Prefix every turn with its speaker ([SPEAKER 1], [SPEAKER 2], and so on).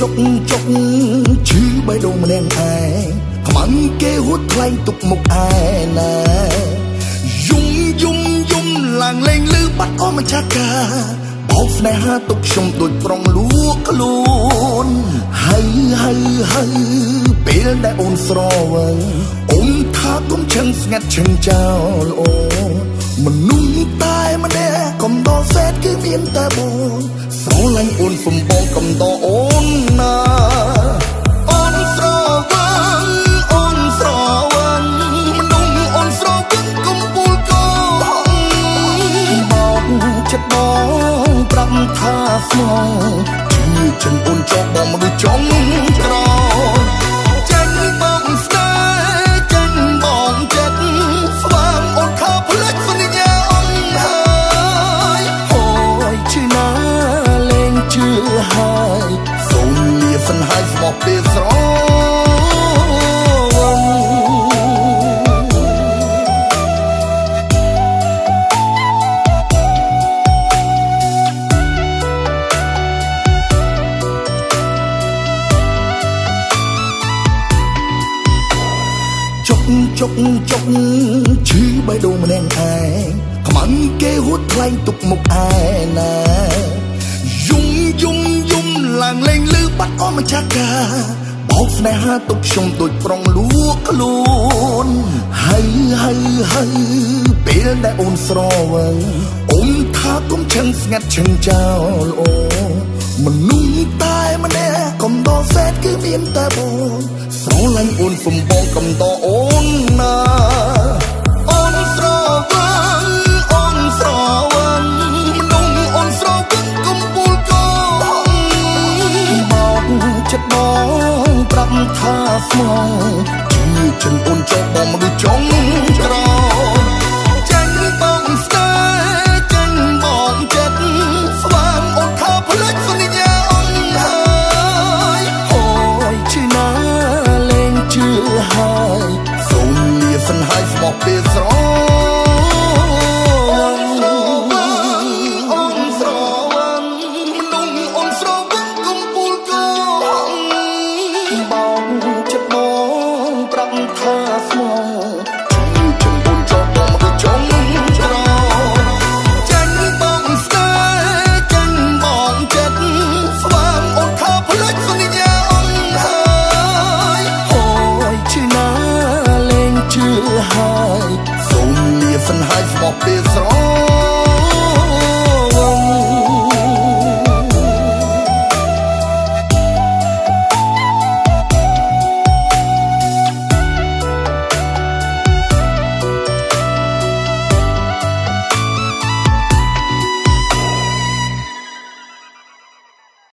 [SPEAKER 1] ុកចុកឈឺបេះដូងម្នាក់ឯងខ្មាំងគេហួតខ្លែងទុកមុខឯណាយំយំយំឡើងលេងលឺបាត់អស់ម្ចាស់ការបោកស្នេហាទុកខ្ញុំដូចប្រុងលួខ្លួនហើយហើយហើយពេលដែលអូនស្រវឹងអូនថាកុំឆឹងស្ងាត់ឆឹងចោលអូនមនុស្សតែម្នាក់កំដរសេតគឺមានតែបងស្រឡាញ់អូនសំបងកំដរអូនណាអូនស្រវឹងអូនស្រវឹងមនុស្សអូនស្រវឹងកំពូលកបោកចិត្តបងប្រាប់ថាស្មងជឿចិនអូនចោលបងមនុស្សចុងក្រោយចាញ់បងស្នេហ៍ចាញ់បងចិត្តស្វាមអូនថាផ្លេចសន្យាអងហើយហយឈឺណាលែងជឿហើយសូមលាសិនហើយស្មោះពេលស្រវឹង ចុកចុកចុកឈឺបេះដូងម្នាក់ឯងខ្មាំងគេហួតខ្លែងទុកមុខឯណាយំយំយំឡើងលេងលឺបាត់អស់ម្ចាស់ការបោកស្នេហាទុកខ្ញុំដូចប្រុងលួខ្លួនហើយហើយហើយពេលដែលអូនស្រវឹងអូនថាកុំឆឹងស្ងាត់ឆឹងចោលអូនមនុស្សតែម្នាក់កំដរសេតគឺមានតែបងស្រឡាញ់អូនសំបងកំដរអូនណាអូនស្រវឹងអូនស្រវឹងមនុស្សអូនស្រវឹងកំពូលកបោកចិត្តបងប្រាប់ថាស្មងជឿចិនអូនចោលបងមនុស្សចុងក្រោយចាញ់បងស្នេហ៍ចាញ់បងចិត្តស្វាមអូនថាផ្លេចសន្យាអងហើយហយឈឺណាលែងជឿហើយសូមលាសិនហើយស្មោះពេលស្រវឹងអូនស្រវឹងមនុស្សអូនស្រវឹងកំពូលកបោកចិត្តបងប្រាប់ថាស្មោះជឿចិនអូនចោលបងមនុស្សចុងក្រោយចាញ់បងស្នេហ៍ចាញ់បងចិត្តស្វាមអូនថាផ្លេចសន្យាអងហើយហយឈឺណាលែងជឿហើយសូមលាសិនហើយស្មោះពេលស្រ